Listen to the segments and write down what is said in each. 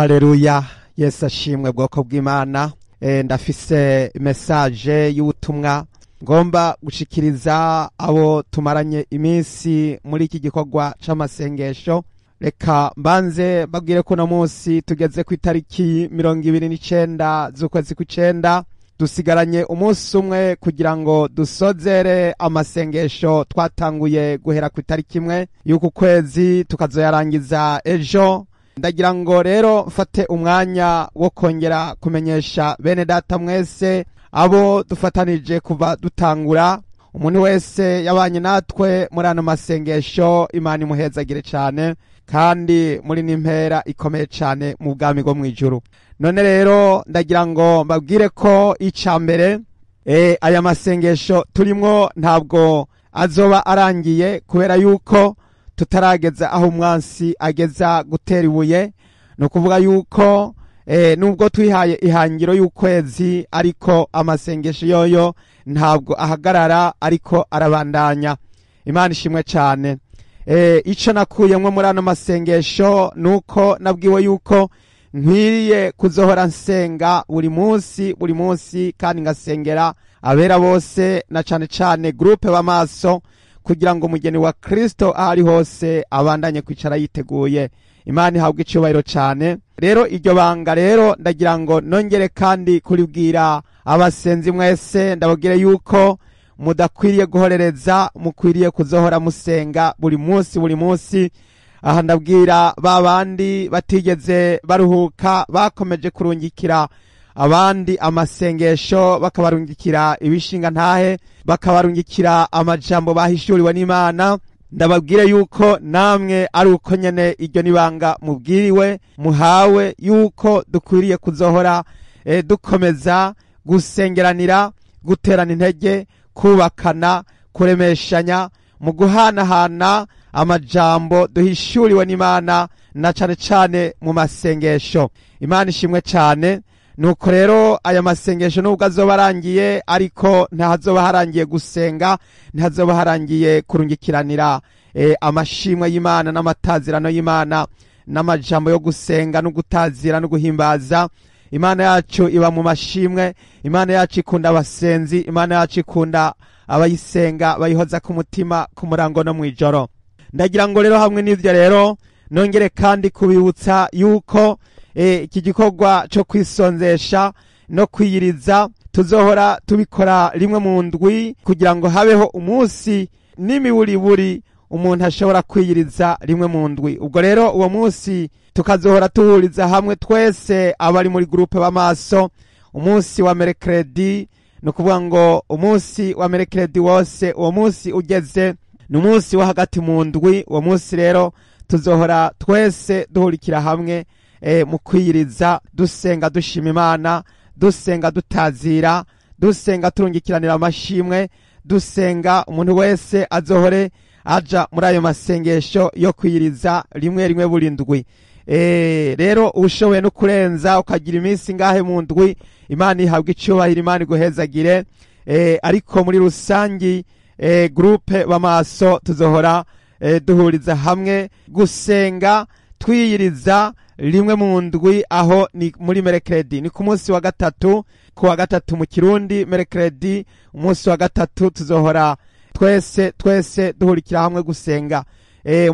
Haleluya, Yesu ashimwe bwoko bw'Imana. Ndafise message y'ubutumwa ngomba gushikiriza abo tumaranye iminsi muri iki gikorwa c'amasengesho. Reka mbanze mbabwire ko uno munsi tugeze ku itariki 29 z'ukwezi kw'icenda, dusigaranye umunsi umwe kugira ngo dusozere amasengesho twatanguye guhera ku itariki 1 y'uku kwezi, tukazoyarangiza ejo. Ndagira ngo rero mfate umwanya wo kongera kumenyesha bene data mwese abo dufatanije kuva dutangura. Umuntu wese yabanye natwe muri ano masengesho, Imana imuhezagire cyane, kandi muri n'impera ikomeye cyane mu bwami bwo mw'ijuru. None rero ndagira ngo mbabwire ko ica mbere aya masengesho turimwo ntabwo azoba arangiye, kubera yuko tutarageza aho umwansi ageza gutera ibuye. Ni ukuvuga yuko nubwo twihaye ihangiro y'ukwezi, ariko amasengesho yoyo ntabwo ahagarara, ariko arabandanya. Imana ishimwe cyane. Ico nakuyemwo muri ano masengesho nuko nabwiwe yuko nkwiriye kuzohora nsenga buri munsi buri munsi, kandi ngasengera abera bose na cane cane groupe b'amaso, kugira ngo umugeni wa Kristo ahari hose abandanye kwicara yiteguye. Imana ihabwe icyubahiro cyane. Rero iryo banga rero ndagira ngo nongere kandi kuribwira abasenzi mwese, ndababwire yuko mudakwiriye guhorereza, mukwiriye kuzohora musenga buri munsi buri munsi. Aha ndabwira ba bandi batigeze baruhuka, bakomeje kurungikira abandi amasengesho, bakabarungikira ibishinga ntahe, bakabarungikira amajambo bahishuriwe n'Imana. Ndababwire yuko namwe ari uko nyene iryo nibanga mubwiriwe muhawe, yuko dukwiriye kuzohora dukomeza gusengeranira, guterana intege, kubakana, kuremeshanya mu guhanahana amajambo duhishuriwe n'Imana, na cane cane mu masengesho. Imana ishimwe cyane. Nuko rero aya masengesho nubwo azoba arangiye, ariko ntazoba harangiye gusenga, ntazoba harangiye kurungikiranira amashimwe y'Imana n'amatazirano y'Imana n'amajambo yo gusenga no gutazira no guhimbaza. Imana yacu iba mu mashimwe, Imana yacu ikunda abasenzi, Imana yacu ikunda abayisenga bayihoza ku mutima ku murango no mwijoro. Ndagira ngo rero hamwe n'ivyo rero nongere kandi kubibutsa yuko iki gikorwa cyo kwisonzesha no kwiyiriza tuzohora tubikora rimwe mu ndwi, kugira ngo habeho umunsi n'imiburiburi umuntu ashobora kwiyiriza rimwe mu ndwi. Ubwo rero uwo munsi tukazohora tuhuriza hamwe twese abari muri groupe b'amaso, umunsi wa mercredi. Ni ukuvuga ngo umunsi wa mercredi wose, uwo munsi ugeze ni umunsi wo hagati mu ndwi. Uwo munsi rero tuzohora twese duhurikira hamwe mu kwiyiriza, dusenga dushima Imana, dusenga dutazira, dusenga turungikiranira amashimwe, dusenga umuntu wese azohore aja muri ayo masengesho yo kwiyiriza rimwe rimwe buri ndwi. Rero ushoboye no kurenza ukagira iminsi ngahe mu ndwi, Imana ihabwe icyubahiro, Imana iguhezagire. Ariko muri rusangi groupe b'amaso tuzohora duhuriza hamwe gusenga twiyiriza rimwe mu ndwi, aho ni muri mercredi, ni ku munsi wa gatatu, ku wa gatatu mu Kirundi mercredi, umunsi wa gatatu tuzohora twese twese duhurikira hamwe gusenga.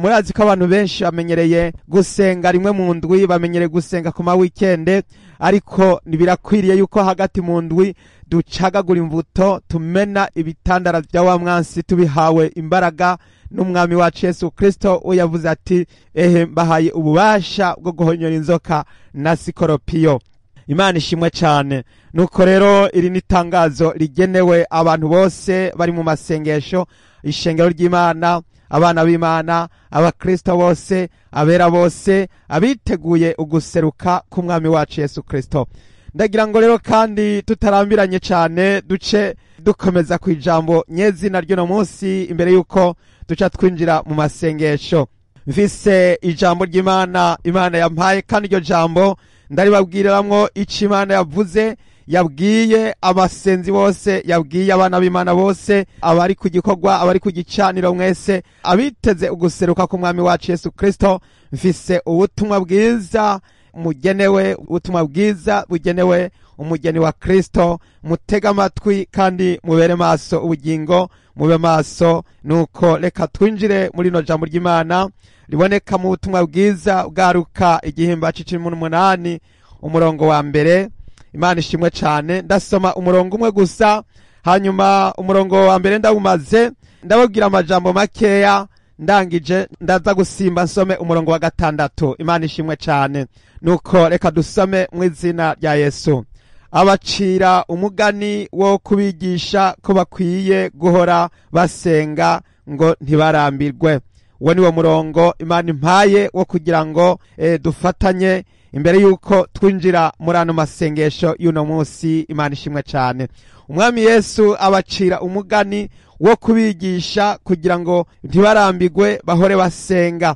Murazi ko abantu benshi bamenyereye gusenga rimwe mu ndwi, bamenyereye gusenga ku ma weekend, ariko birakwiriye yuko hagati mu ndwi ducagagura imbuto, tumena ibitandara bya wa mwansi, tubihawe imbaraga n'umwami wacu Yesu Kristo. We yavuze ati ehe mbahaye ububasha bwo guhonyora inzoka na sikoropiyo. Imana ishimwe cyane. Nuko rero iri ni tangazo rigenewe abantu bose bari mu masengesho, ishengero ry'Imana, abana b'Imana, abakristo bose, abera bose, abiteguye uguseruka k'umwami wacu Yesu Kristo. Ndagira ngo rero kandi tutarambiranye cyane duce dukomeza ku ijambo nyezina ry'uno munsi, imbere yuko duca twinjira mu masengesho. Mfise ijambo ry'Imana Imana yampaye, kandi iryo jambo ndaribabwiriramwo ico Imana yavuze, yabwiye abasenzi bose, yabwiye abana b'Imana bose, abari ku gikorwa, abari ku gicaniro mwese, abiteze uguseruka k'umwami wacu Yesu Kristo. Mfise ubutumwa bwiza mugenewe ubutumwa bwiza bugenewe umugeni wa Kristo. Mutega amatwi kandi mubere maso ubugingo, mube maso. Nuko reka twinjire muri no jambo ry'Imana riboneka mu butumwa bwiza bwa Luka igihimba c'18 umurongo wa mbere. Imana ishimwe cyane. Ndasoma umurongo umwe gusa, hanyuma umurongo wa mbere ndawumaze, ndababwira amajambo makeya, ndangije ndaza gusimba nsome umurongo wa 6. Imana ishimwe cyane. Nuko reka dusome mu izina rya Yesu. Abacira umugani wo kubigisha ko bakwiye guhora basenga ngo ntibarambirwe. Uwo ni wo murongo Imana impaye wo kugira ngo dufatanye imbere yuko twinjira muri ano masengesho y'uno munsi. Imana ishimwe cyane. Umwami Yesu abacira umugani wo kubigisha kugira ngo ntibarambirwe, bahore basenga.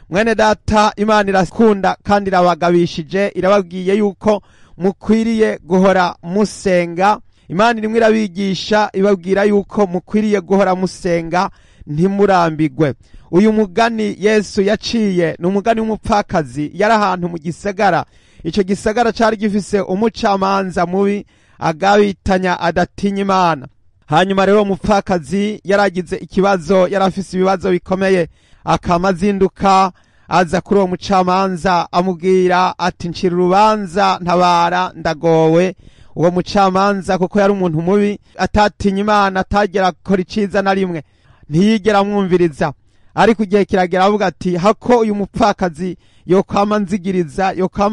Mwene data, Imana irakunda kandi irabagabishije, irababwiye yuko mukwiriye guhora musenga. Imana irimwe irabigisha ibabwira yuko mukwiriye guhora musenga ntimurambirwe. Uyu mugani Yesu yaciye ni umugani w'umupfakazi yari ahantu mu gisagara. Ico gisagara cari gifise umucamanza mubi agabitanya adatinya Imana. Hanyuma rero umupfakazi yaragize ikibazo, yarafise ibibazo bikomeye, akamazinduka aza kuri uwo mucamanza amubwira ati ncira urubanza, ntabara, ndagowe. Uwo mucamanza kuko yari umuntu mubi atatinya Imana, atagera gukora iciza na rimwe, ntiyigera amwumviriza. Ariko igihe kiragera avuga ati hako uyu mupfakazi yokwama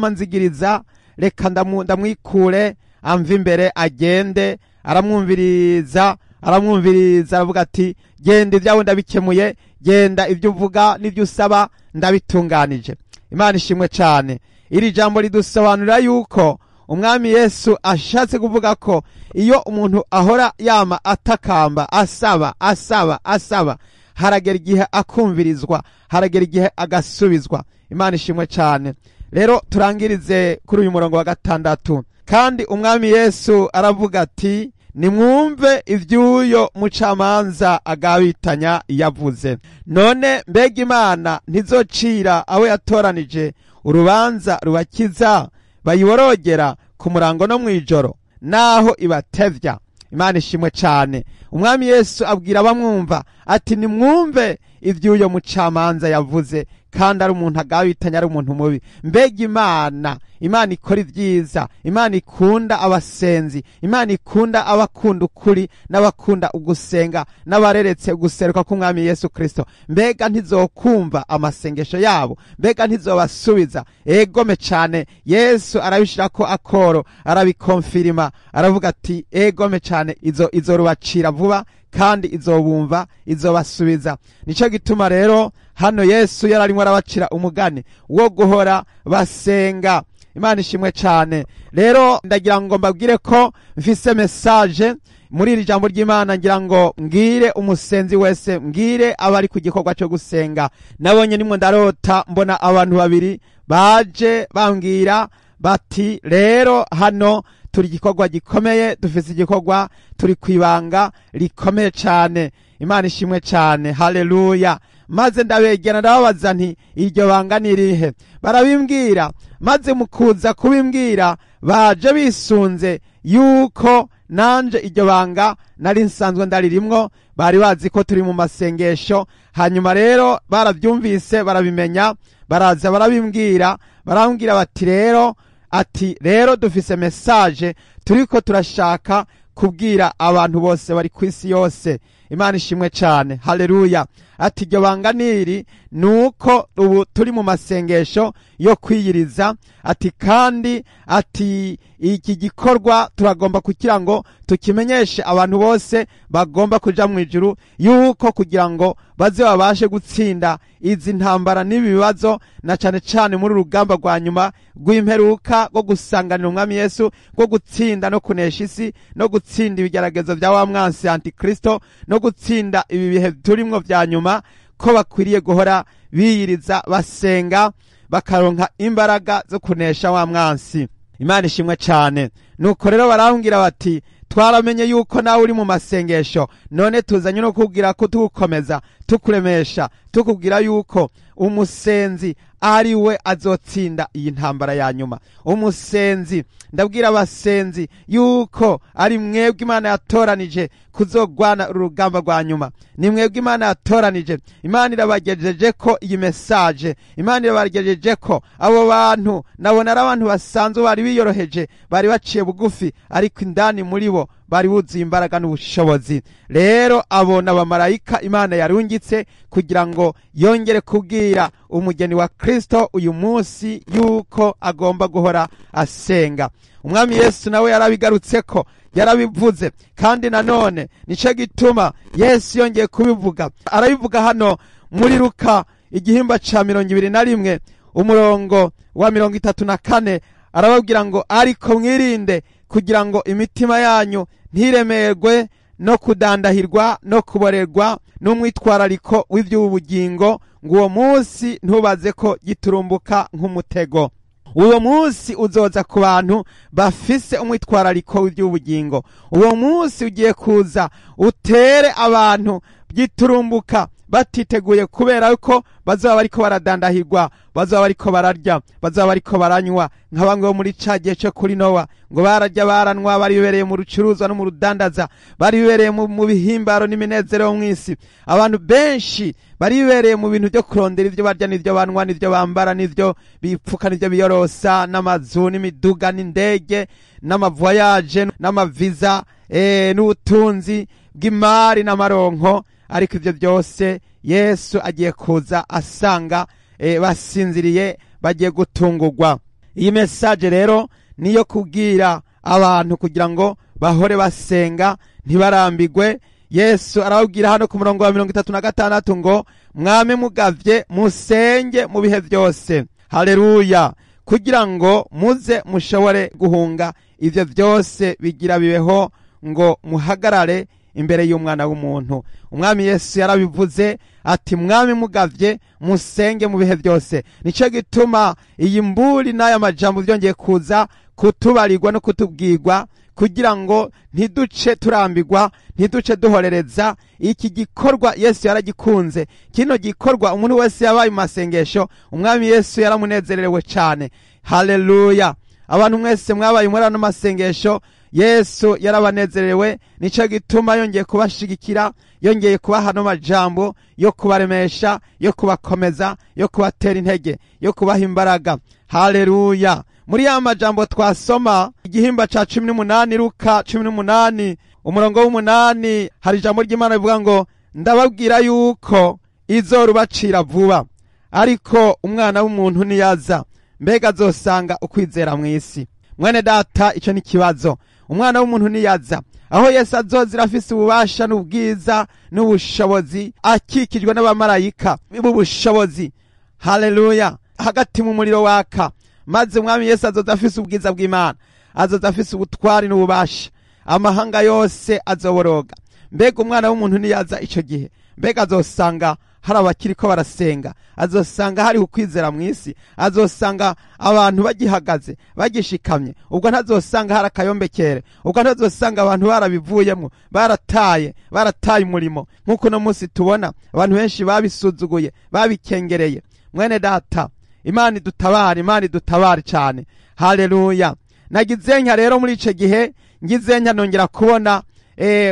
nzigiriza, reka ndamwikure amva imbere agende. Aramwumviriza, aravuga ati genda, ibyawe ndabikemuye, genda, ibyo uvuga n'ibyo usaba ndabitunganije. Imana ishimwe cyane. Iri jambo ridusobanurira yuko Umwami Yesu ashatse kuvuga ko iyo umuntu ahora yama atakamba, asaba, asaba, asaba, haragera igihe akumvirizwa, haragera igihe agasubizwa. Imana ishimwe cyane. Rero turangirize kuri uyu murongo wa 6. Kandi Umwami Yesu aravuga ati nimwumve ivy'uyo mucamanza agabitanya yavuze. None mbega Imana ntizocira abo yatoranije urubanza rubakiza, bayiborogera ku murango no mwijoro, naho ibatevya? Imana ishimwe cyane. Umwami Yesu abwira abamwumva ati nimwumve ivy'uyo mucamanza yavuze, kandi ari umuntu agabitanya, ari umuntu mubi. Mbega Imana ikora ibyiza, Imana ikunda abasenzi, Imana ikunda abakunda ukuri n'abakunda ugusenga n'abareretse uguseruka k'Umwami Yesu Kristo, mbega ntizokumva amasengesho yabo? Mbega ntizobasubiza? Egome cyane. Yesu arabishirako akoro, arabikonfirima, aravuga ati egome cyane, izorubacira vuba kandi izobumva, izobasubiza. Nico gituma rero hano Yesu yararimo arabacira umugani wo guhora basenga. Imana ishimwe cyane. Rero ndagira ngo mbabwire ko mfise message muri iri jambo ry'Imana, ngira ngo mbwire umusenzi wese, mbwire abari ku gikorwa cyo gusenga. Nabonye nimwe ndarota mbona abantu babiri baje bambwira bati rero hano turi igikorwa gikomeye, dufise igikorwa, turi kwibanga rikomeye cyane. Imana ishimwe cyane. Haleluya. Maze ndabegera ndababaza nti iryo banga ni irihe? Barabimbwira. Maze mukuza kubimbwira baje bisunze yuko nanje iryo banga nari nsanzwe ndaririmwo, bari bazi ko turi mu masengesho. Hanyuma rero barabyumvise, barabimenya, baraza barabimbwira, barambwira bati rero, ati rero dufise message turiko turashaka kubwira abantu bose bari kwisi yose. Imana ishimwe cyane. Haleluya. Ati iryo banga niri nuko ubu turi mu masengesho yo kwiyiriza, ati kandi ati iki gikorwa turagomba kugira ngo tukimenyeshe abantu bose bagomba kuja mu ijuru, yuko kugira ngo baze babashe gutsinda izi ntambara n'ibibazo, na cyane cyane muri rugamba rwa nyuma rw'imperuka rwo gusanganira Umwami Yesu, rwo gutsinda no kunesha isi, no gutsinda ibigeragezo bya wa mwansi Antikristo, no gutsinda ibi bihe turimwo vya nyuma, ko bakwiriye guhora biyiriza basenga, bakaronka imbaraga zo kunesha wa mwansi. Imana ishimwe cyane. Nuko rero barambwira bati twaramenye yuko nawe uri mu masengesho, none tuzanye no kubwira ko tugukomeza, tukuremesha, tukubwira yuko umusenzi ari we azotsinda iyi ntambara ya nyuma. Umusenzi, ndabwira abasenzi yuko ari mwebwe Imana yatoranije kuzogwana urugamba rwa nyuma. Ni mwebwe Imana yatoranije. Imana irabagejeje ko iyi message, Imana irabagejeje ko abo bantu nabona ari abantu basanzwe bari biyoroheje, bari baciye bugufi, ariko indani muri bo bari buzuye imbaraga n'ubushobozi. Rero abo n'abamarayika Imana yarungitse kugira ngo yongere kubwira umugeni wa Kristo uyu munsi yuko agomba guhora asenga. Umwami Yesu nawe yarabigarutse ko yarabivuze, kandi nanone nico gituma Yesu yongeye kubivuga. Arabivuga hano muri Luka igihimba ca 21 umurongo wa 34, arababwira ngo ariko mwirinde kugira ngo imitima yanyu ntiremerwe no kudandahirwa no kuborerwa n'umwitwarariko w'iby'ubugingo, ngo uwo munsi ntubaze ko giturumbuka nk'umutego. Uwo munsi uzoza ku bantu bafise umwitwarariko w'iby'ubugingo. Uwo munsi ugiye kuza utere abantu giturumbuka batiteguye, kubera ko bazaba bariko baradandahirwa, bazaba bariko bararya, bazaba bariko baranywa, nka bamwe bo muri ca gihe cyo kuri Nowa, ngo bararya baranwa, bari bibereye mu rucuruzwa no mu rudandaza, bari bibereye mu bihimbaro n'iminezero yo mw'isi. Abantu benshi bari bibereye mu bintu byo kurondera ivyo barya n'ivyo banwa n'ivyo bambara n'ivyo bipfuka n'ivyo biyorosa, n'amazu n'imiduga n'indege n'amavoyage n'amaviza n'ubutunzi bw'imari n'amaronko. Ariko ivyo byose Yesu agiye kuza asanga basinziriye, bagiye gutungurwa. Iyi message rero niyo kubwira abantu kugira ngo bahore basenga ntibarambigwe. Yesu arababwira hano ku murongo wa 36 ngo mwame mugavye musenge mu bihe byose. Haleluya! Kugira ngo muze mushobore guhunga ivyo byose bigira bibeho, ngo muhagarare imbere y'umwana w'umuntu. Umwami Yesu yarabivuze ati mwami mugavye musenge mu bihe byose. Nico gituma iyi mburi n'aya majambo byongeye kuza kutubarirwa no kutubwirwa, kugira ngo ntiduce turambirwa, ntiduce duhorereza. Iki gikorwa Yesu yaragikunze. Kino gikorwa umuntu wese yabaye mu masengesho, umwami Yesu yaramunezerewe cyane. Haleluya! Abantu mwese mwabaye muri ano masengesho, Yesu yarabanezerewe. Nico gituma yongeye kubashigikira, yongeye kubaha no majambo yo kubaremesha, yo kubakomeza, yo kubatera intege, yo kubaha imbaraga. Haleluya! Muri ya majambo twasoma igihimba ca 18 Luka 18 umurongo w'8, hari ijambo ry'Imana rivuga ngo ndababwira yuko izorubacira vuba, ariko umwana w'umuntu niyaza mbega azosanga ukwizera mw'isi. Mwene data, ico ni kibazo. Umwana w'umuntu niyaza, aho Yesu azozira afise ububasha n'ubwiza n'ubushobozi, akikijwe n'abamarayika b'ubushobozi. Haleluya! Hagati mu muriro waka, maze umwami Yesu azoza afise ubwiza bw'Imana, azoza afise ubutwari n'ububasha, amahanga yose azoboroga. Mbega umwana w'umuntu niyaza ico gihe, mbega azosanga hari abakiriko barasenga, azosanga hari ukwizera mw'isi, azosanga abantu bagihagaze bagishikamye. Ubwo ntazosanga hari akayombekere, ubwo ntazosanga abantu barabivuyemo, barataye umurimo, nk'uko no munsi tubona abantu benshi babisuzuguye, babikengereye. Mwene data, Imana idutabare, Imana idutabare cyane. Haleluya! Nagize nka rero muri ico gihe ngize nka nongera kubona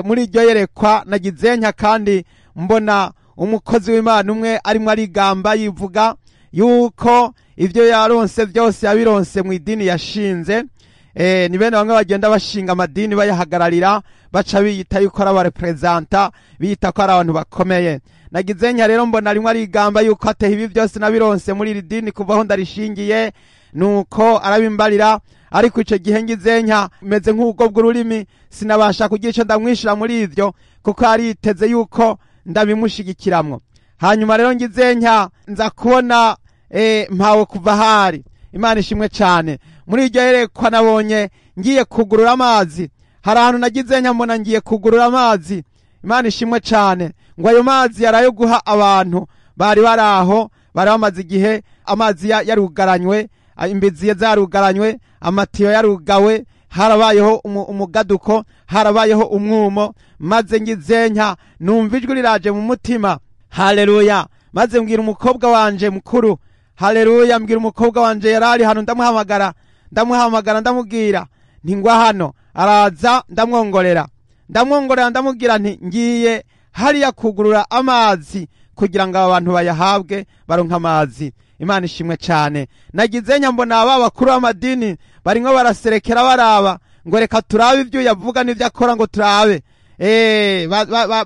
muri iryo yerekwa, nagize nka kandi mbona umukozi w'Imana umwe arimo arigamba yivuga yuko ivyo yaronse byose yabironse mu idini yashinze. Ni bene bamwe bagenda bashinga amadini bayahagararira, baca biyita yuko ari abarepresenta, biyita ko ari abantu bakomeye. Nagize nka rero mbona arimo arigamba yuko atehe ibi byose nabironse muri iri dini kuva aho ndarishingiye, nuko arabimbarira. Ariko ico gihe ngize nka meze nk'ubwo bw'ururimi, sinabasha kugira ico ndamwishira muri ivyo, kuko ariteze yuko ndabimushigikiramwo. Hanyuma rero ngize nka nza kubona mpawe kuva hari. Imana ishimwe cyane. Muri iryo yerekwa nabonye ngiye kugurura amazi. Hari ahantu nagize nka mbona ngiye kugurura amazi. Imana ishimwe cyane. Ngo ayo mazi yarayo guha abantu bari baraho, bari bamaze igihe amazi yarugaranywe, imbizi zarugaranywe, amatiyo yarugawe, harabayeho umugaduko, harabayeho umwumo. Maze ngize nka numva ijwi riraje mu mutima. Haleluya! Maze mbwira umukobwa wanje mukuru. Haleluya. Mbwira umukobwa wanje yarari hano, ndamuhamagara, ndamuhamagara, ndamubwira nti ngwa hano. Araza, ndamwongorera, ndamwongorera, ndamubwira nti ngiye hariya kugurura amazi kugira ngo aba bantu bayahabwe, baronke amazi. Imana ishimwe cyane. Nagize nyambona aba bakuru b'amadini barimwo baraserekera, baraba ngo reka turabe ibyo yavuga n'ibyo akora, ngo turabe.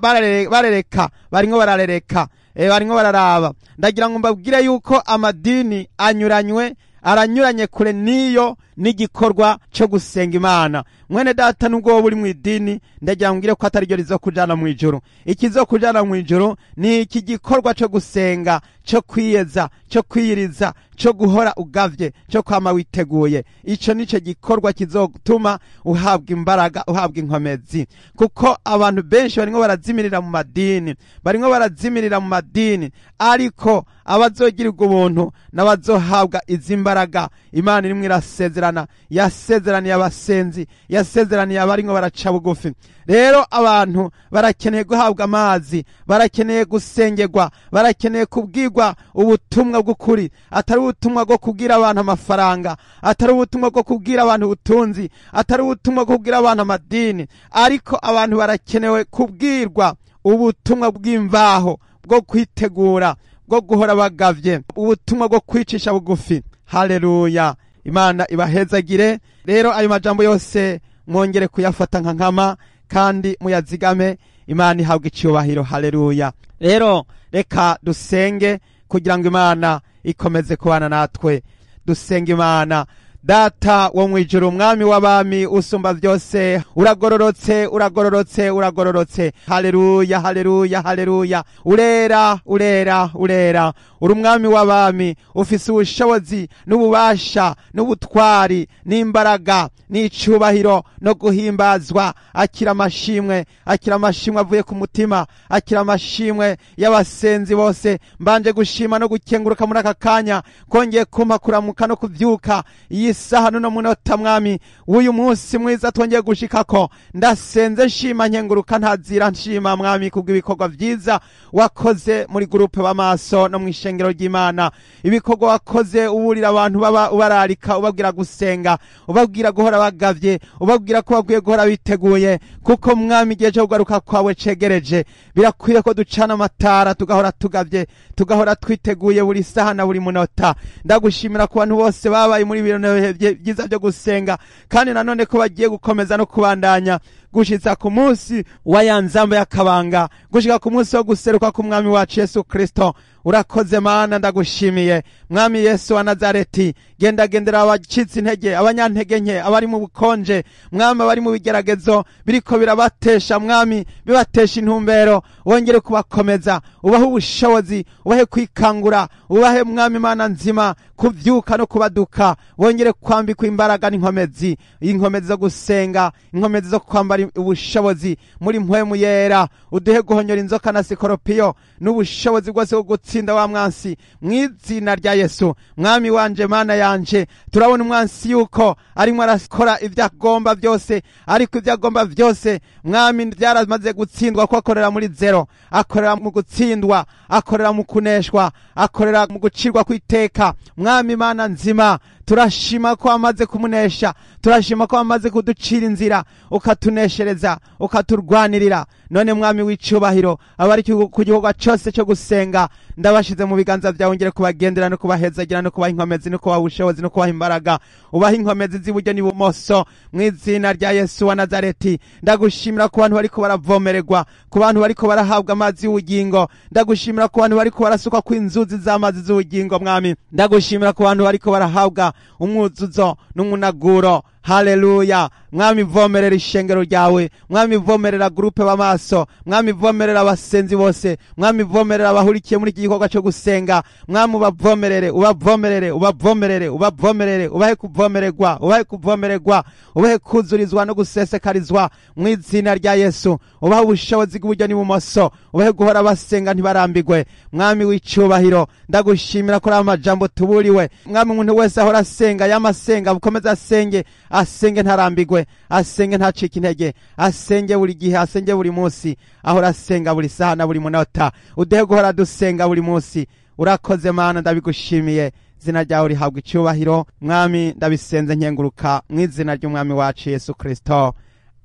Barereka, barimwo bararereka, barimwo bararaba. Ndagira ngo mbabwire yuko amadini anyuranywe, aranyuranye kure n'iyo n'igikorwa cyo gusenga Imana. Mwene data, nubwo wowe uri mu idini, ndagira ngo mbwire ko atari ryo rizokujana mu ijuru. Ikizokujana mu ijuru ni iki gikorwa cyo gusenga, cyo kwiyeza, cyo kwiyiriza, cyo guhora ugavye, cyo kwama witeguye. Ico nico gikorwa kizotuma uhabwa imbaraga, uhabwa inkomezi, kuko abantu benshi barimwo barazimirira mu madini, barimwo barazimirira mu madini. Ariko abazogirirwa ubuntu n'abazohabwa izi mbaraga Imana irimwo irasezerana, yasezeraniye abasenzi, yasezeraniye abarimwo baraca bugufi. Rero abantu barakeneye guhabwa amazi, barakeneye gusengerwa, barakeneye kubwirwa ubutumwa bw'ukuri, atari ubutumwa bwo kubwira abantu amafaranga, atari ubutumwa bwo kubwira abantu ubutunzi, atari ubutumwa bwo kubwira abantu amadini, ariko abantu barakenewe kubwirwa ubutumwa bw'imvaho, bwo kwitegura, bwo guhora bagavye, ubutumwa bwo kwicisha bugufi. Haleluya. Imana ibahezagire. Rero ayo majambo yose mwongere kuyafata nka nkama kandi muyazigame. Imana ihabwa icyubahiro. Haleluya. Rero reka dusenge kugira ngo Imana ikomeze kubana natwe. Dusenga Imana. Data wo mwijuru, umwami w'abami, usumba byose, uragororotse, uragororotse, uragororotse. Haleluya, haleluya, haleluya. Urera, urera, urera. Uri umwami w'abami, ufise ubushobozi n'ububasha n'ubutwari n'imbaraga n'icubahiro no guhimbazwa. Akira amashimwe, akira amashimwe avuye ku mutima, akira amashimwe y'abasenzi bose. Mbanje gushima no gukenguruka muri aka kanya kongeye kumpa kuramuka no kuvyuka iyi saha n'uno munota, mwami, w'uyu munsi mwiza twongeye gushikako. Ndasenze, nshima, nkenguruka, ntazira, nshima mwami kubw'ibikorwa vyiza wakoze muri groupe b'amaso no mw'ishengero ry'Imana, ibikorwa wakoze uburira abantu, baba ubararika, ubabwira gusenga, ubabwira guhora bagavye, ubabwira ko bakwiye guhora biteguye, kuko mwami igihe cyo kugaruka kwawe cegereje. Birakwiye ko ducana amatara, tugahora tugavye, tugahora twiteguye buri saha na buri munota. Ndagushimira ku bantu bose babaye muri bino bihe byiza byo gusenga, kandi nanone ko bagiye gukomeza no kubandanya gushitsa ku munsi wa ya nzamba y'akabanga, gushika ku munsi wo guseruka k'umwami wacu Yesu Kristo. Urakoze Mana, ndagushimiye mwami Yesu wa Nazareti. Genda gendera abacitse intege, abanyantege nke, abari mu bukonje mwami, abari mu bigeragezo biriko birabatesha mwami, bibatesha intumbero. Wongere kubakomeza, ubahe ubushobozi, ubahe kwikangura, ubahe mwami Mana nzima kuvyuka no kubaduka. Wongere kwambikwa imbaraga n'inkomezi, inkomezi zo gusenga, inkomezi zo kwambara ubushobozi muri mpwemu yera. Uduhe guhonyora inzoka na sikoropiyo n'ubushobozi bwose bwo gutsinda wa mwansi mw'izina rya Yesu. Mwami wanje, Mana yanje, turabona umwansi yuko arimo arakora ibyo agomba byose, ariko ibyo agomba byose mwami byaramaze gutsindwa, ko akorera muri zero, akorera mu gutsindwa, akorera mu kuneshwa, akorera mu gucirwa kw'iteka. Mwami Mana nzima, turashima ko wamaze kumunesha, turashima ko wamaze kuducira inzira, ukatuneshereza, ukaturwanirira. None mwami w'icubahiro, abari ku gikorwa cyose cyo gusenga ndabashize mu biganza byawe. Ngere kubagendera no kubahezagira no kubaha inkomezi no kubaha ubushobozi no kubaha imbaraga, ubaha inkomezi z'iburyo n'ibumoso mu izina rya Yesu wa Nazareti. Ndagushimira ku bantu bariko baravomererwa, ku bantu bariko barahabwa amazi y'ubugingo. Ndagushimira ku bantu bariko barasukwa kw'inzuzi z'amazi z'ubugingo. Mwami, ndagushimira ku bantu bariko barahabwa umwuzuzo n'umunaguro. Haleluya. Mwami, vomerera ishengero ryawe. Mwami, vomerera groupe b'amaso. Mwami, vomerera abasenzi bose. Mwami, vomerera abahurikiye muri iki gikorwa cyo gusenga. Mwami, ubavomerere, ubavomerere, ubavomerere, ubavomerere, ubahe kuvomererwa, ubahe kuvomererwa, ubahe kuzurizwa no gusesekarizwa mu izina rya Yesu. Ubahe ubushobozi bw'iburyo n'ibumoso, ubahe guhora basenga ntibarambigwe. Mwami w'icubahiro, ndagushimira ko ari amajambo tuburiwe. Mwami, umuntu wese ahora asenga, yamasenga, ukomeze asenge, asenge ntarambigwe, asenge ntacike intege, asenge buri gihe, asenge buri munsi, ahora asenga buri saha na buri munota. Uduhe guhora dusenga buri munsi. Urakoze Mana, ndabigushimiye, izina ryawe rihabwa icyubahiro. Mwami, ndabisenze nkenguruka mu izina ry'umwami wacu Yesu Kristo,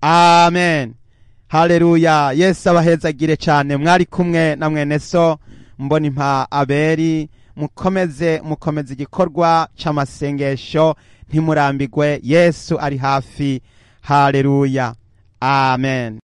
amen. Haleluya. Yesu abahezagire cyane. Mwari kumwe na mwene so Mbonimpa Aberi. Mukomeze mukomeze igikorwa c'amasengesho, ntimurambigwe, Yesu ari hafi. Haleluya, amen.